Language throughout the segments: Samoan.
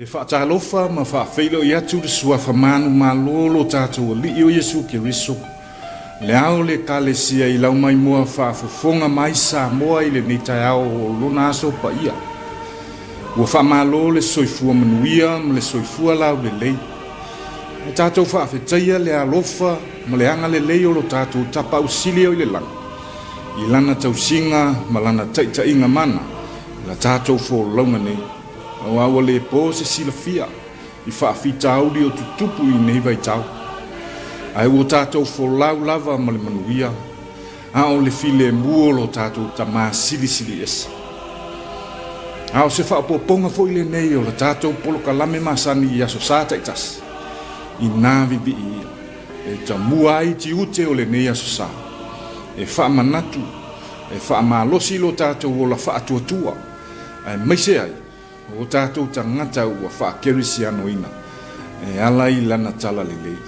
E faatalofa ma faafeiloai atu le Suafa manumalo o lo tatou Alii o Iesu Keriso, le Ao o le Ekalesia i lau maimoa faafofoga mai Samoa i lenei taeao o Lona Aso Paia. Ua faamalo le soifua manuia ma le soifua laulelei. E tatou faafetaia le alofa ma le agalelei o lo tatou Tapaau Sili o i le lagi, i Lana tausiga ma Lana taitaiga mana i la tatou folauga nei, aua ua le po se silafia i faafitauli o tutupu i nei vaitau. Ae ua tatou folau lava ma le manuia, a o le filemu o lo tatou Tama Silisili Ese. A o se faaopoopoga foi lenei o la tatou polokalame masani i Aso Sa taitasi, inā vivii ia e tamua ai tiute o lenei Aso Sa, e faamanatu, e faamalosi lo tatou ola faatuatua, aemaise ai o tatou tagata ua faakerisianoina e ala i lana talalelei.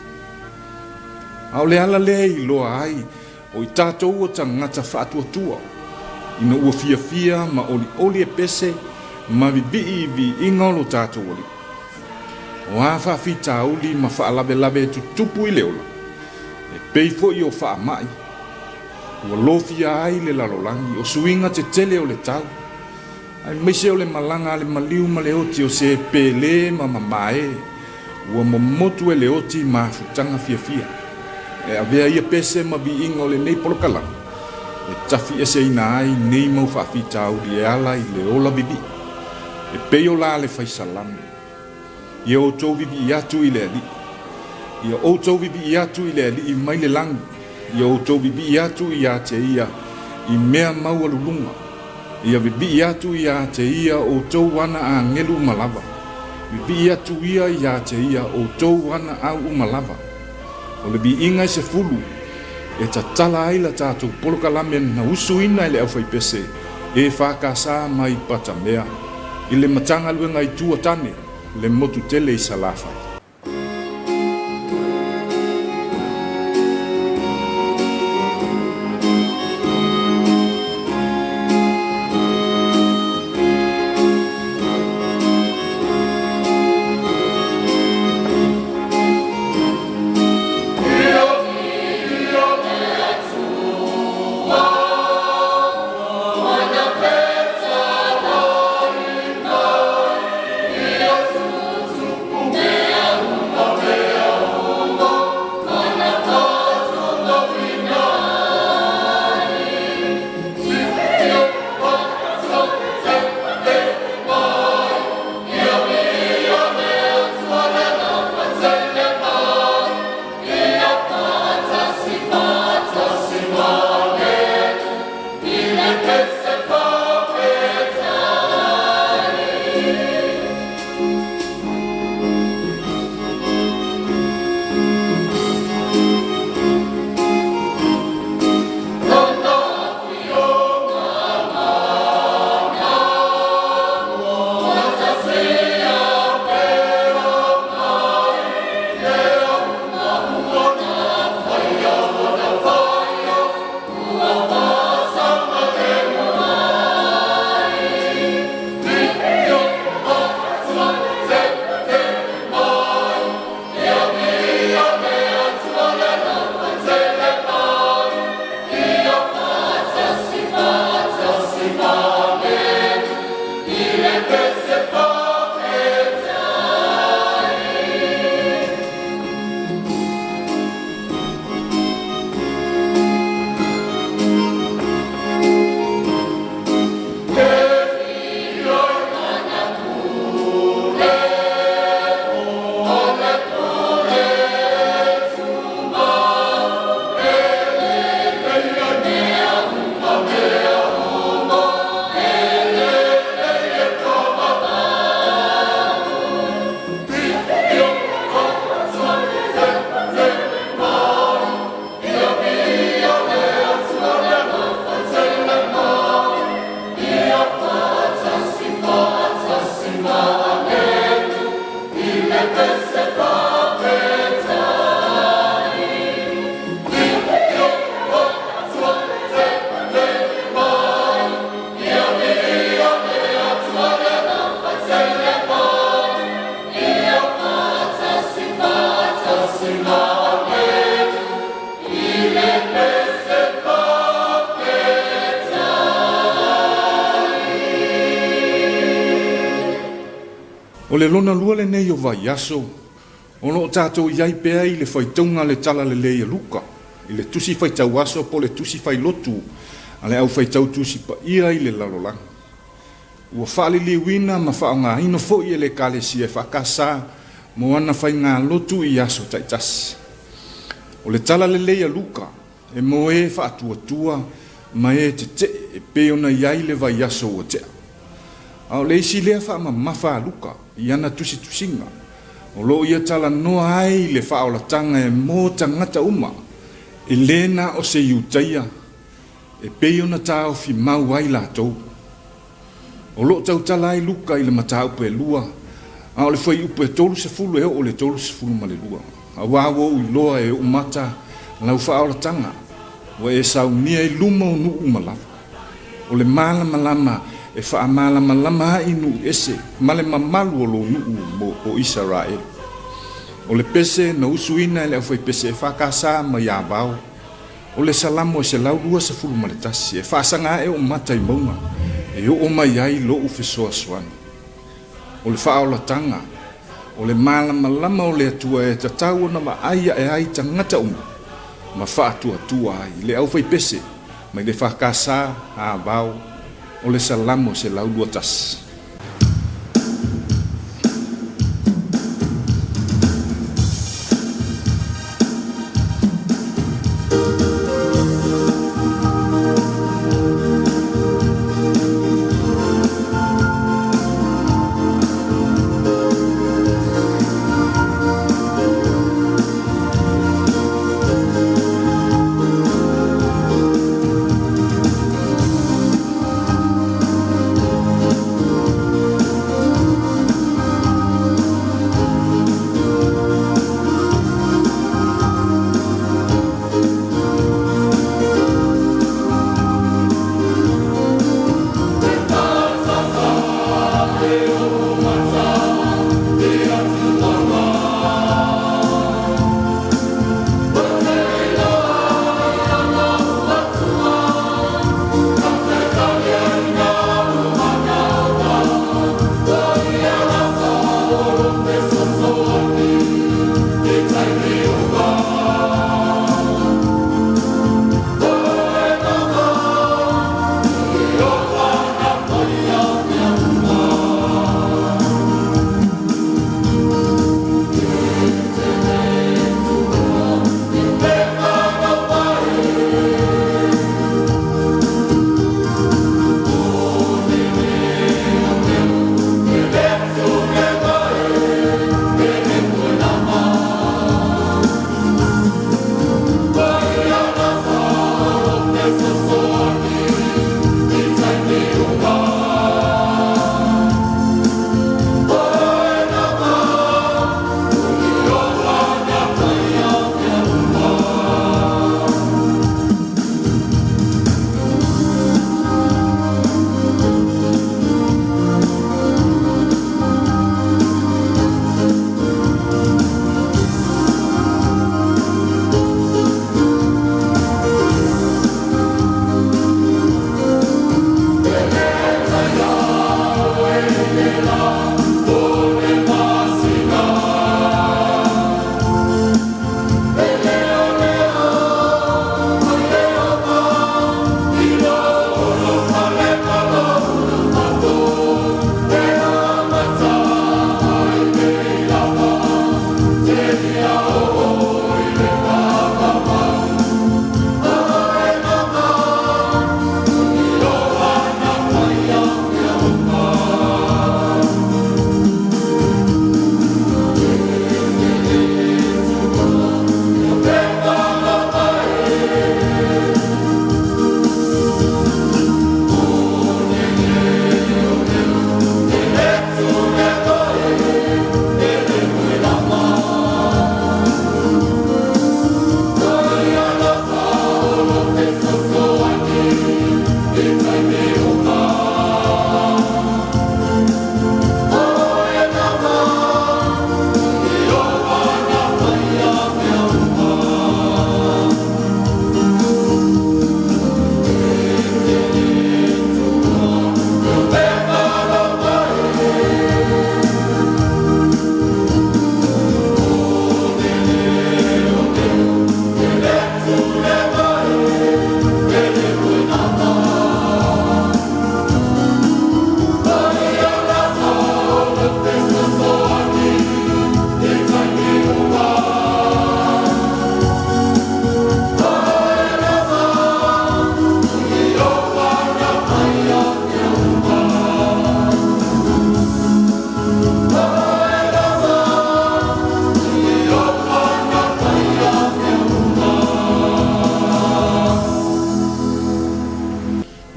A o le ala lea e iloa ai o i tatou o tagata faatuatua, ina ua fiafia ma olioli e pese ma vivii i viiga o lo tatou Alii. O a faafitauli ma faalavelave e tutupu i le ola, e pei foi o faamai, ua lofia ai le lalolagi, o suiga tetele o le tau, Aemaise o le malaga a le maliu ma le oti o se pele ma mamae ua momotu e le oti mafutaga fiafia. E avea ia pese ma viiga o lenei polokalame e tafieseina ai nei mau faafitauli e ala i le ola vivii e pei o la le fai salamo. Ia outou vivii atu i le Alii. Ia outou vivii atu i le Alii mai le lagi. Ia outou vivii atu ia te Ia i mea maualuluga. Ia vivii atu ia te Ia outou ana agelu uma lava. Vivii atu ia ia te Ia outou ana au uma lava. O le viiga e sefulu e tatala ai la tatou polokalame na usuina e le aufaipese EFKS mai Patamea i le Matagaluega Itu o Tane, le motu tele i Salafai. O le lona lua lenei o vaiaso o lo o tatou i ai pea i le faitauga a le Talalelei a Luka i le Tusi Faitau Aso po o le Tusi Failotu a le Aufaitau Tusi Paia i le Lalolagi. Ua faaliliuina ma faaaogaina foi e le Ekalesia EFKS mo ana faigalotu i aso taitasi. O le Talalelei a Luka e mo e faatuatua ma e tetee e pei ona i ai le vaiaso ua tea. A o le isi lea faamamafa a Luka i ana tusitusiga, o lo o ia talanoa ai i le faaolataga e mo tagata uma, e le na o se Iutaia, e pei ona taofi mau ai latou. O lo o tautala ai Luka i le mataupu e lua, a o le fuaiupu e 30 e oo i le 32, Aua ua ou iloa e ou mata lau faaolataga, ua e saunia i luma o nuu uma lava. O le malamalama e faamalamalama ai nuu ese ma le mamalu o lou nuu mo o Isaraelu. O le pese na usuina e le aufaipese EFKS mai Avao, O le Salamo e 121, e faasaga ae ou mata i mauga, e oo mai ai lou fesoasoani. O le faaolataga, o le malamalama o le Atua e tatau ona vaai ae ai tagata uma, ma faatuatua ai le aufaipese mai le EFKS Avao, o le Salamo e 121.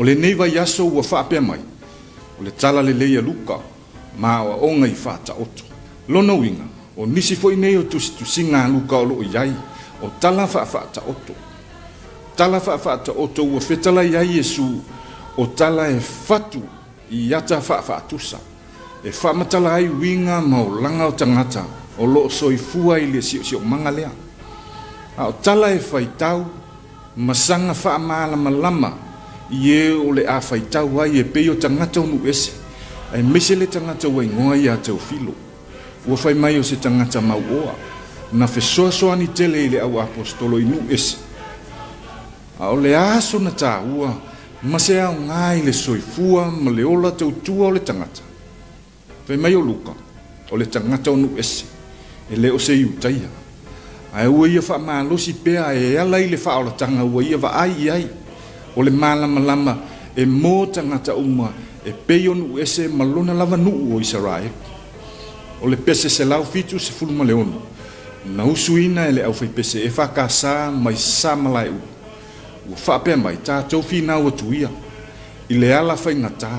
lenei vaiaso ua faapea mai, o le Tala Lelei a Luka ma aoaoga i Faataoto. Lona uiga, o nisi foi nei o tusitusiga a Luka o lo o i ai, o tala faafaataoto. Tala faafaataoto ua fetalai ai Iesu, o tala e fatu i ata faafaatusa, e faamatala ai uiga ma olaga o tagata o lo o soifua i le siosiomaga lea. A o tala e faitau ma saga faamalamalama i e o le a faitau ai e pei o tagata o nuu ese, aemaise le tagata ua igoa ia Teofilo. Ua fai mai o se tagata mauoa, na fesoasoani tele i le au aposetolo i nuu ese. A o le a sona taua ma se aoga i le soifua ma le ola tautua o le tagata? Fai mai o Luka, o le tagata o nuu ese, e le o se Iutaia. Ae ua ia faamalosi pea e ala i le faaolataga ua ia vaai i ai, o le malamalama e mo tagata uma e pei o nuu ese ma lona lava nuu o Isaraelu. O le pese 176, na usuina e le aufaipese EFKS mai Samalaeulu, ua faapea mai, Tatou finau atu ia i le ala faigata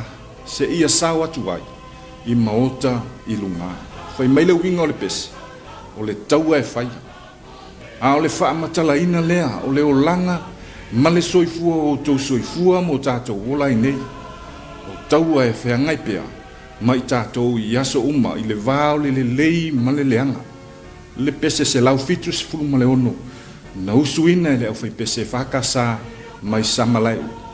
seia sao atu ai i maota i luga. Fai mai le uiga o le pese, o le taua e faia, a o le faamatalaina lea o le olaga ma le soifua o outou soifua ma o tatou ola ai nei. O taua e feagai pea ma i tatou i aso uma i le va o le lelei ma le leaga. Le pese 176 na usuina e le aufaipese EFKS mai Samalaeulu.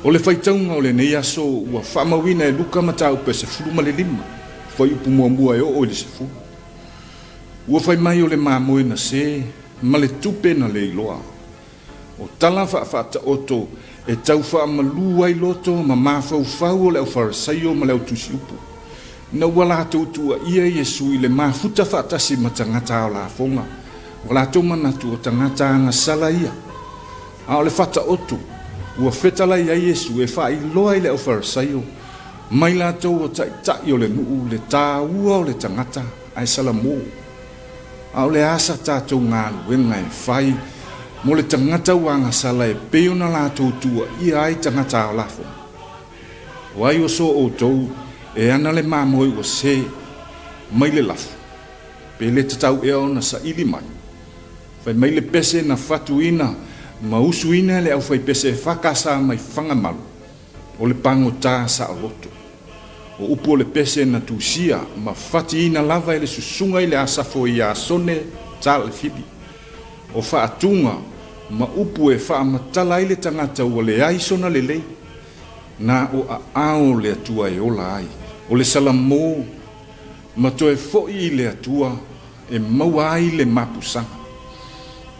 O le faitauga o lenei aso ua faamauina e Luka mataupu e 15, fuaiupu muamua e oo i le 10. Ua fai mai o le mamoe na se ma le tupe na le iloa. O tala faafaataoto e tau faamalu ai loto ma mafaufau o le aufarasaio ma le autusiupu, ina ua latou tuuaia Iesu i le mafuta faatasi ma tagata ao lafoga, ua latou manatu o tagata agasala ia. A o le faataoto ua fetalai ai Iesu e faailoa i le aufarasaio ma i latou o taitai o le nuu le taua o le tagata ae salamo. A o le a sa tatou galuega e fai mo le tagata ua agasala e pei ona latou tuuaia ai tagata ao lafoga? O ai o so outou e ana le mamoe ua se mai le lafo, pe le tatau ea ona saili mai? Fai mai le pese na fatuina ma usuina e le aufaipese EFKS mai Fagamalu, o le pagota saoloto. O upu o le pese na tusia ma fatiina lava e le susuga i le Asafo Iasone Talefili. O faatuga ma upu e faamatala ai le tagata ua leai sona lelei, na o aao o le Atua e ola ai. O le salamo ma toe foi i le Atua e maua ai le mapusaga.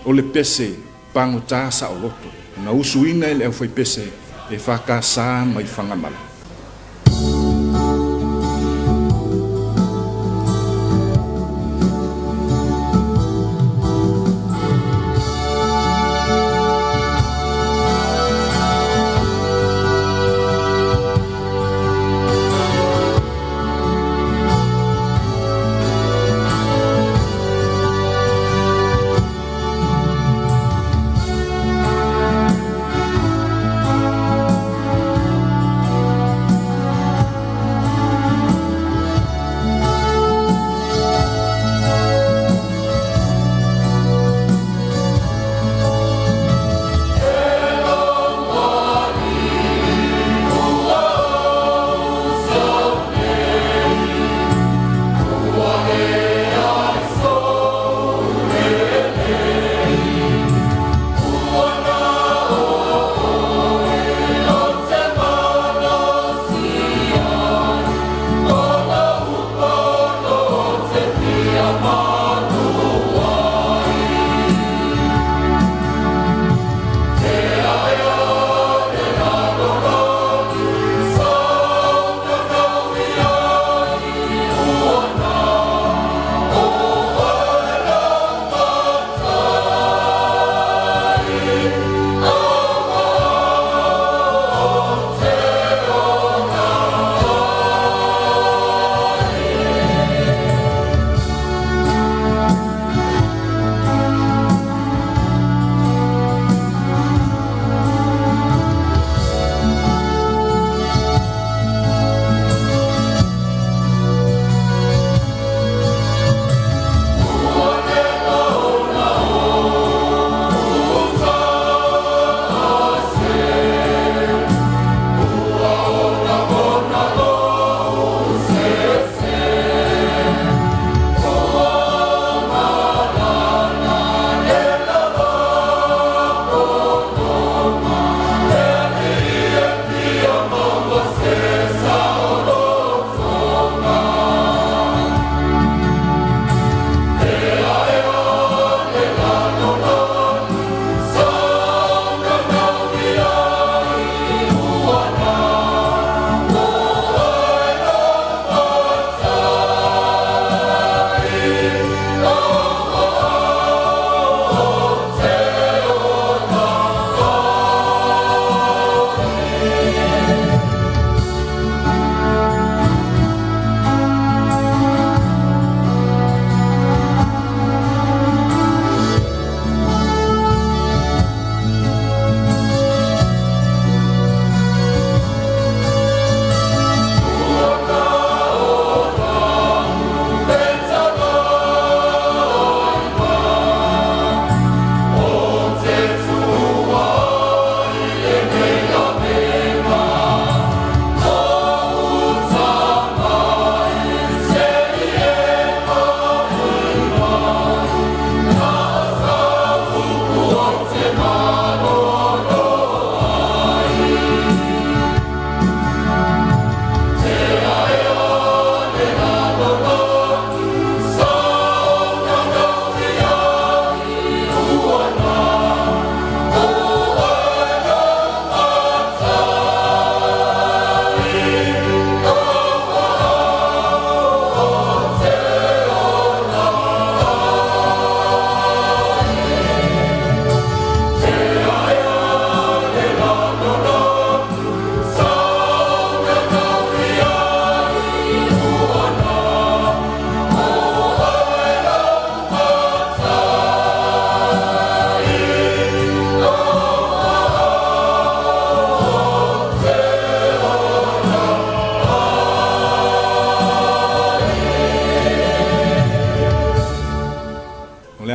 O le pese pagota saoloto na usuina e le aufaipese EFKS mai Fagamalo.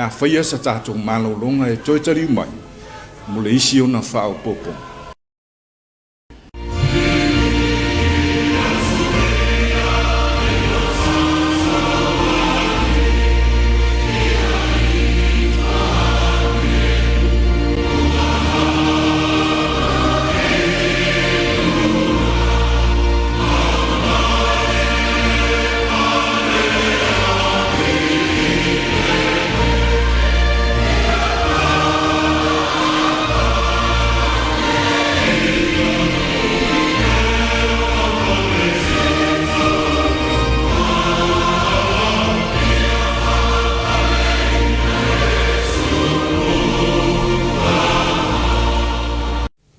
a faia sa tatou malologa e toe taliu mai mo le isi ona faaopoopoga.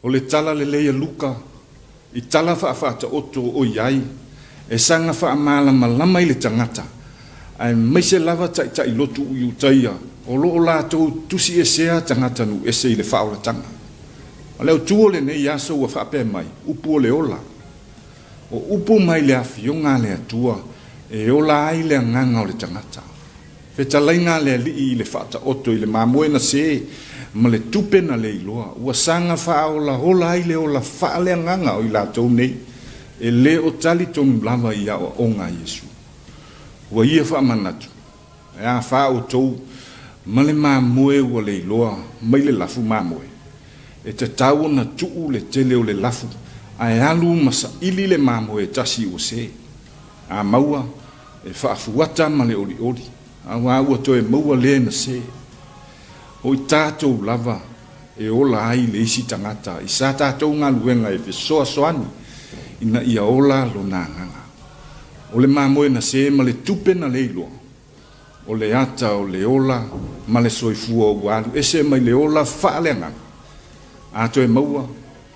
O le Tala Lelei a Luka i tala faafaataoto o i ai e saga faamalamalama i le tagata, aemaise lava taitai lotu Iutaia o lo o latou tusiesea tagata nuu ese i le faaolataga. O le autu o lenei aso ua faapea mai, upu o le ola. O upu mai le Afioga a le Atua e ola ai le agaga o le tagata. Fetalaiga a le Alii i le faataoto i le mamoe na se ma le tupe na le iloa, ua saga faaolaola ai le ola faaleagaga o i latou nei e le o talitonu lava i aoaoga a Iesu. Ua ia faamanatu, E a fa outou ma le mamoe ua le iloa mai le lafu mamoe? E tatau ona tuu le tele o le lafu ae alu ma saili le mamoe e tasi ua se. A maua, e faafuata ma le olioli, aua ua toe maua le na se. O i tatou lava e ola ai le isi tagata i sa tatou galuega e fesoasoani ina ia ola lona agaga. O le mamoe na se ma le tupe na le iloa, o le ata o le ola ma le soifua ua alu ese mai le ola faaleagaga. A toe maua,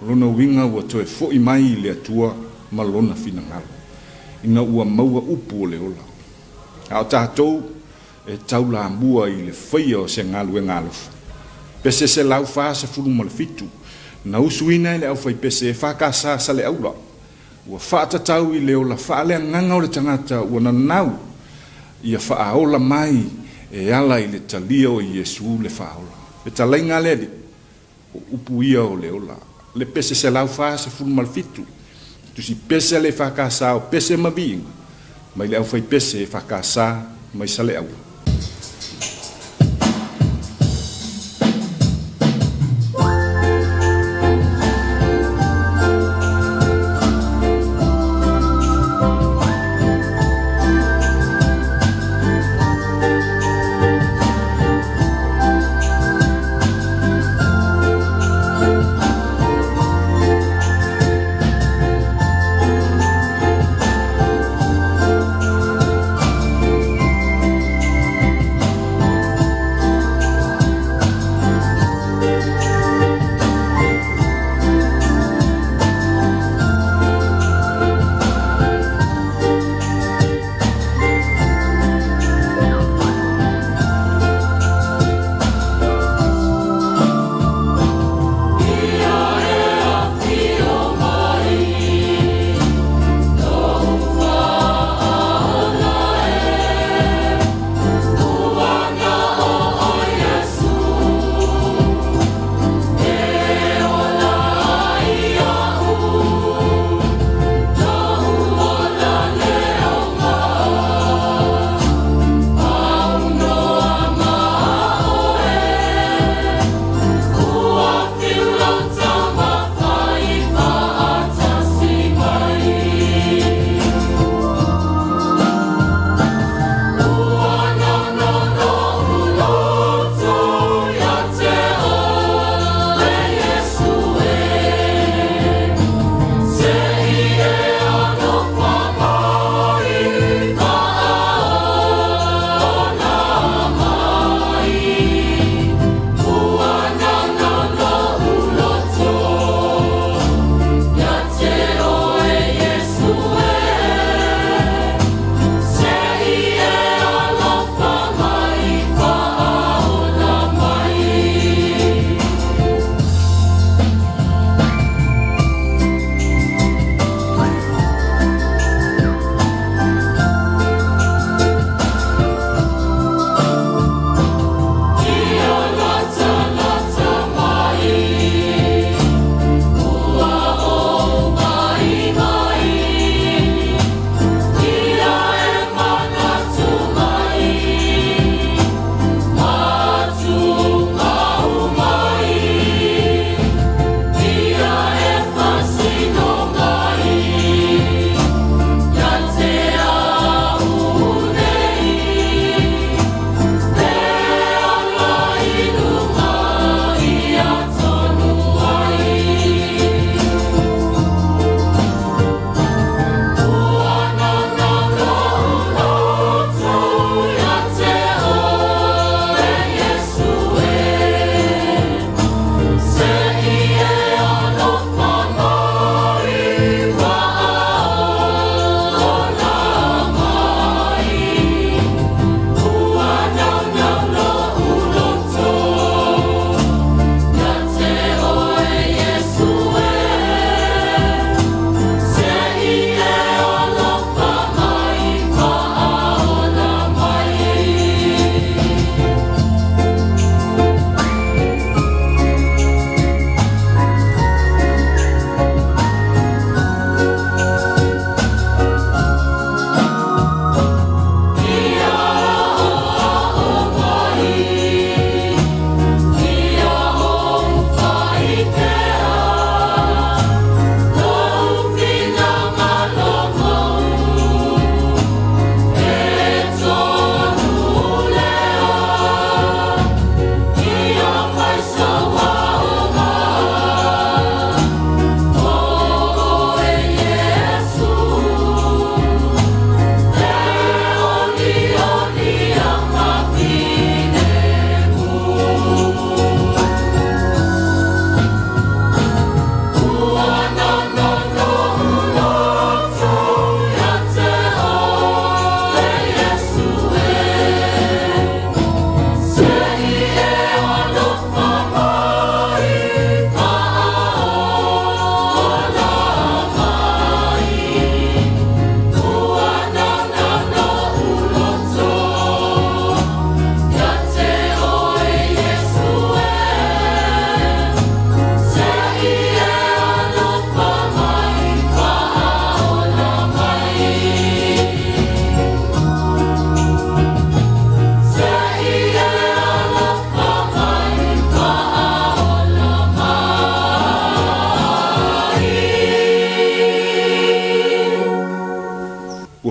o lona uiga ua toe foi mai i le Atua ma Lona finagalo, ina ua maua upu o le ola. A o tatou e taulamua i le faia o se galuega alofa. Pese 147, na usuina e le aufaipese EFKS Saleaula, ua faatatau i le ola faaleagaga o le tagata ua nanau ia faaola mai e ala i le talia o Iesu le Faaola. Fetalaiga a le Alii, o upu ia o le ola. Le pese 147, tusi pese a le EFKS o Pese ma Viiga, mai le aufaipese EFKS mai Saleaula.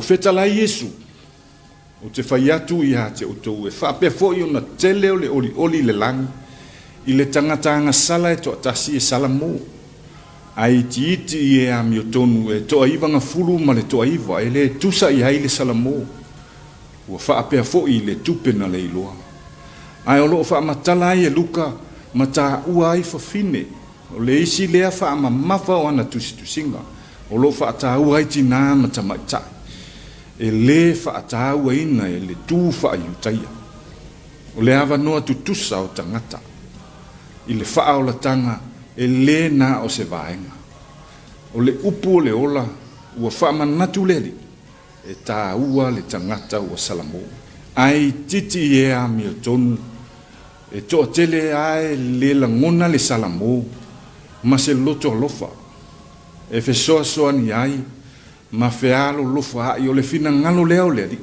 fetalai Iesu, Ou te fai atu ia te outou, e faapea foi ona tele o le olioli i le lagi i le tagata agasala e toatasi e salamo, ae itiiti i e amiotonu e toaivagafulu ma le toaiva e le tusa i ai le salamo. Ua faapea foi i le tupe na leiloa. Ae o lo o faamatala ai e Luka ma taua ai fafine, o le isi lea faamamafa o ana tusitusiga, o lo o faataua ai tinā ma tamaitai, e lē faatauaina e le tu faa-Iutaia. O le avanoa tutusa o tagata i le faaolataga e lē na o se vaega. O le upu o le ola ua faamanatu le Alii, e taua le tagata ua salamo. Ae itiiti i e amiotonu e toatele ae le lagona le salamo ma se loto alofa e fesoasoani ai ma fealolofaai o le finagalo lea o le Alii.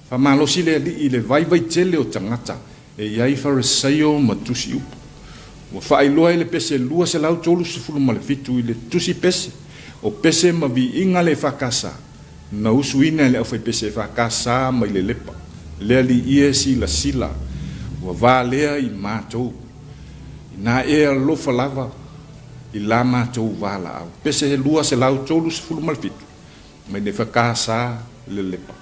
Faamalosi le Alii i le vaivai tele o tagata e i ai Farisaio ma tusi upu. Ua faailoa e le pese 237 i le tusi pese o pese ma viiga le EFKS na usuina e le aufaipese EFKS mai Lelepa. Le Alii e silasila ua valea i matou. Inā e alofa lava i la matou valaau. Pese 237 mai le EFKS Lelepa.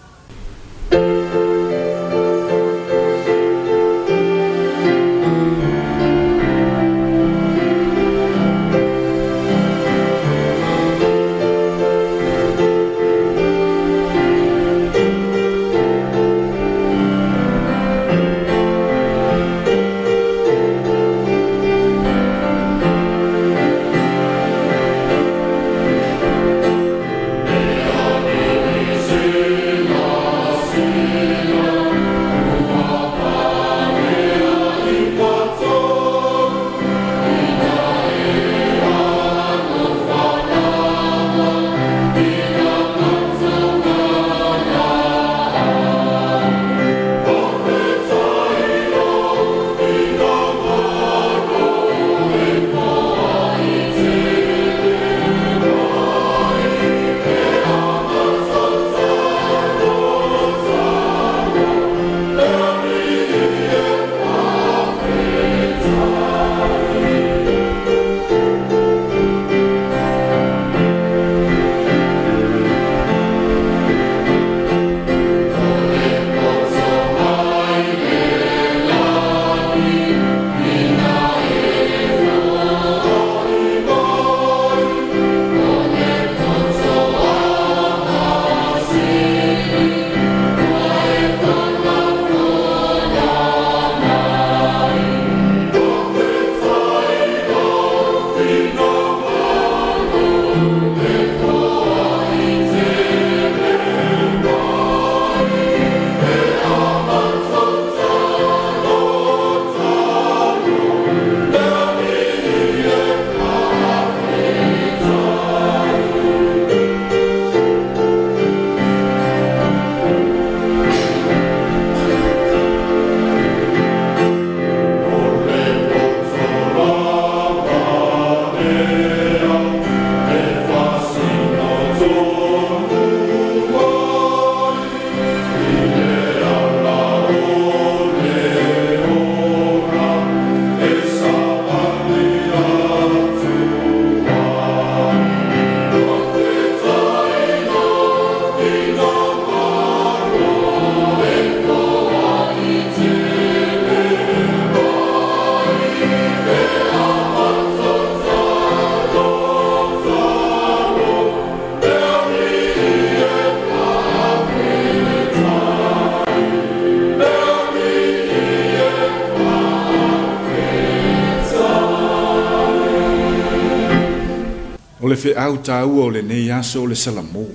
O le feau taua o lenei aso o le Salamo.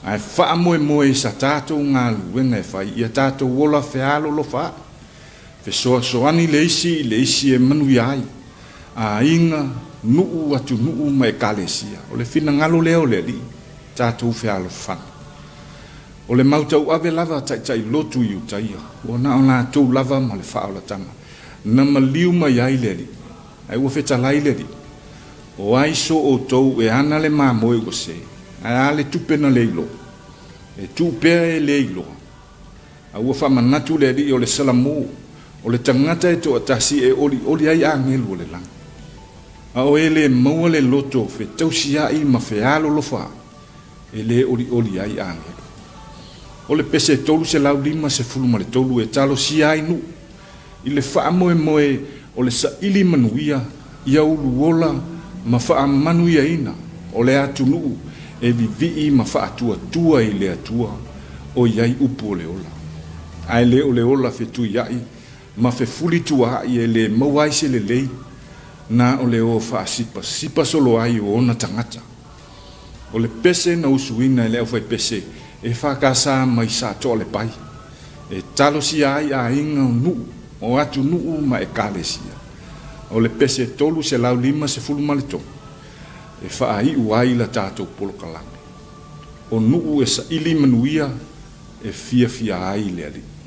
Ae faamoemoe i sa tatou galuega e fai, ia tatou ola fealolofa ai, fesoasoani le isi i le isi e manuia ai aiga, nuu, atunuu ma ekalesia. O le finagalo lea o le Alii, tatou fealofani. O le mau tauave lava a taitai lotu i Iutaia, ua na o latou lava ma le faaolataga na maliu mai ai le Alii. Ae ua fetalai le Alii, O ai so outou e ana le mamoe ua se, ae a le tupe na leiloa? E tuu pea e le iloa. A ua faamanatu le Alii o le Salamo, o le tagata e toatasi e olioli ai agelu o le lagi. A o e le maua le loto fetausia'i ma fealolofa e le olioli ai agelu. O le pese 353 e talosia ai nuu i le faamoemoe o le saili manuia ia uluola ma faamanuiaina o le atunuu e vivii ma faatuatua i le Atua o i ai upu o le ola. Ae le o le ola fetuia'i ma fefulituaa'i e le maua ai se lelei, na o le o faasipasipa solo ai o ona tagata. O le pese na usuina e le aufaipese EFKS mai Satoalepai, e talosia ai aiga o nuu, o atunuu ma ekalesia. O le pese 353 e faaiu ai la tatou polokalame. O nuu e saili manuia e fiafia ai le Alii.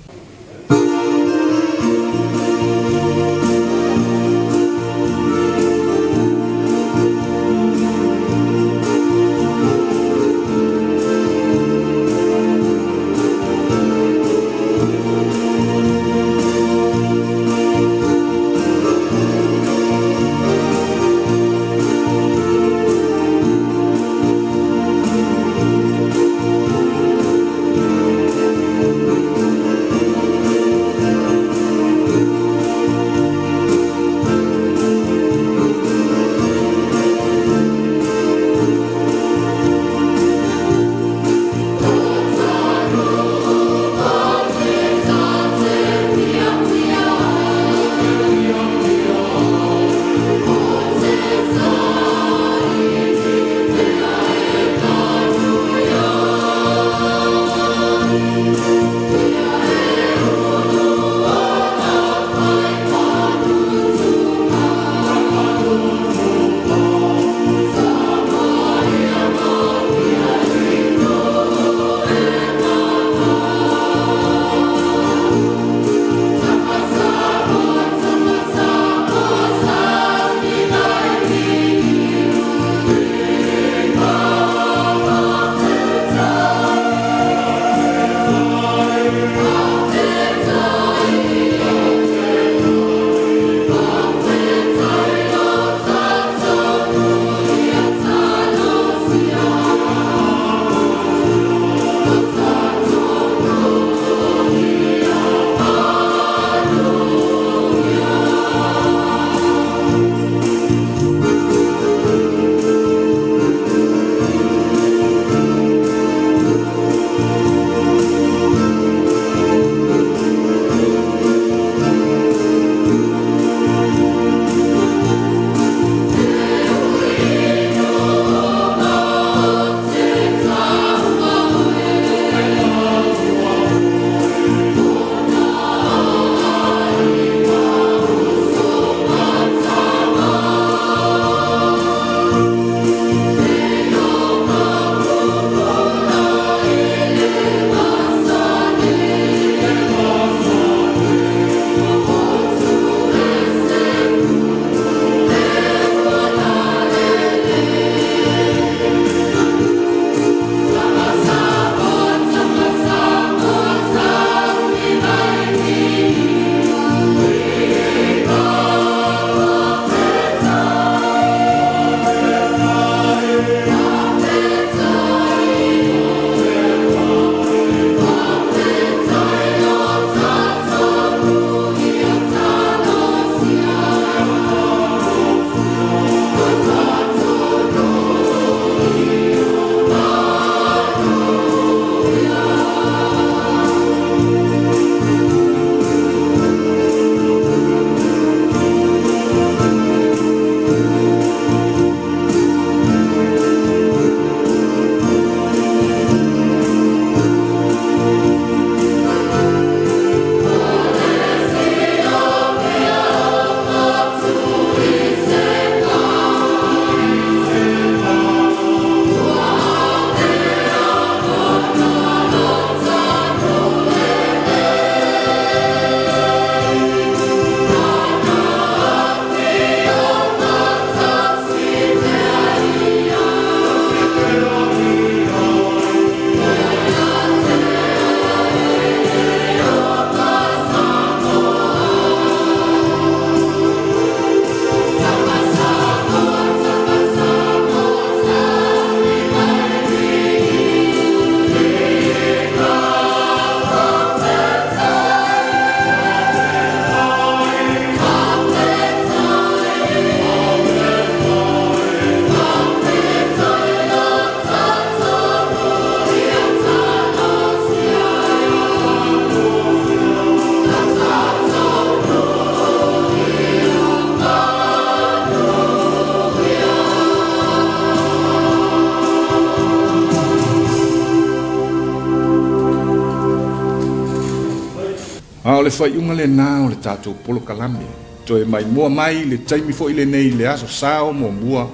A o le faaiuga lena o le tatou polokalame, toe maimoa mai i le taimi foi lenei i le Aso Sa o muamua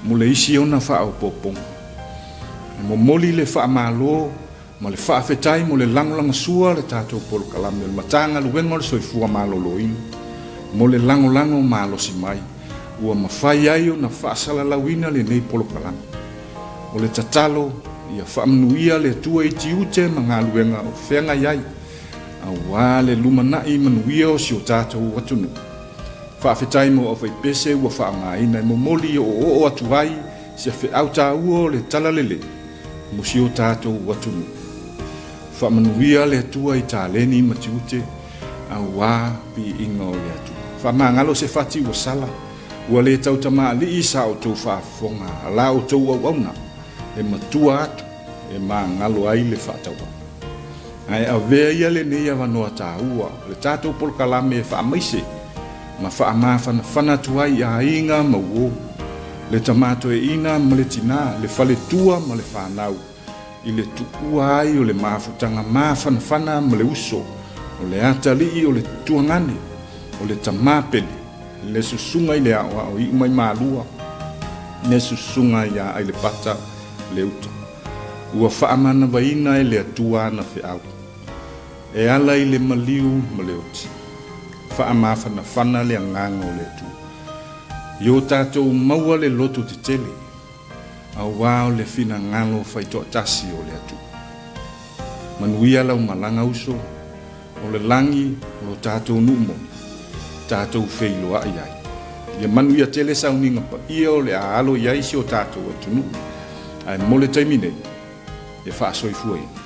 mo le isi ona faaopoopoga. E momoli le faamalo ma le faafetai mo le lagolagasua o le tatou polokalame o le Matagaluega o le Soifua Maloloina mo le lagolago malosi mai ua mafai ai ona faasalalauina lenei polokalame. O le tatalo ia faamanuia le Atua i tiute ma galuega o feagai ai aua le lumanai manuia o si o tatou atunuu. Faafetai mo aufaipese ua faaaogaina e momoli oooo atu ai se feau taua o le Talalelei mo si o tatou atunuu. Faamanuia le Atua i taleni ma tiute aua piiga o le Atua. Faamagalo se fati ua sala, ua le tautamaalii sa outou faafofoga a la outou auauna e matua atu e magalo ai le faatauvaa. Ae avea ia lenei avanoa taua o le tatou polokalame e faamaise ma faamafanafana atu ai i aiga ma uo, le tama toeaina ma le tina, le faletua ma le fanau, i le tuua ai o le mafutaga mafanafana ma le uso o le atalii o le tuagane, o le tama pele, le susuga i le aoao iu mai Malua, le susuga ia Ailepata Leuta. Ua faamanavaina e le Atua ana feau e ala i le maliu ma le oti. Faamafanafana le agaga o le Atua i o tatou maua le loto tetele, aua o le finagalo faitoatasi o le Atua. Manuia lau malaga uso, o le lagi o lo tatou nuu moni, tatou feiloai ai. Ia manuia tele sauniga paia o le a alo i ai si o tatou atunuu, ae mo le taimi nei, e faasoifuaina.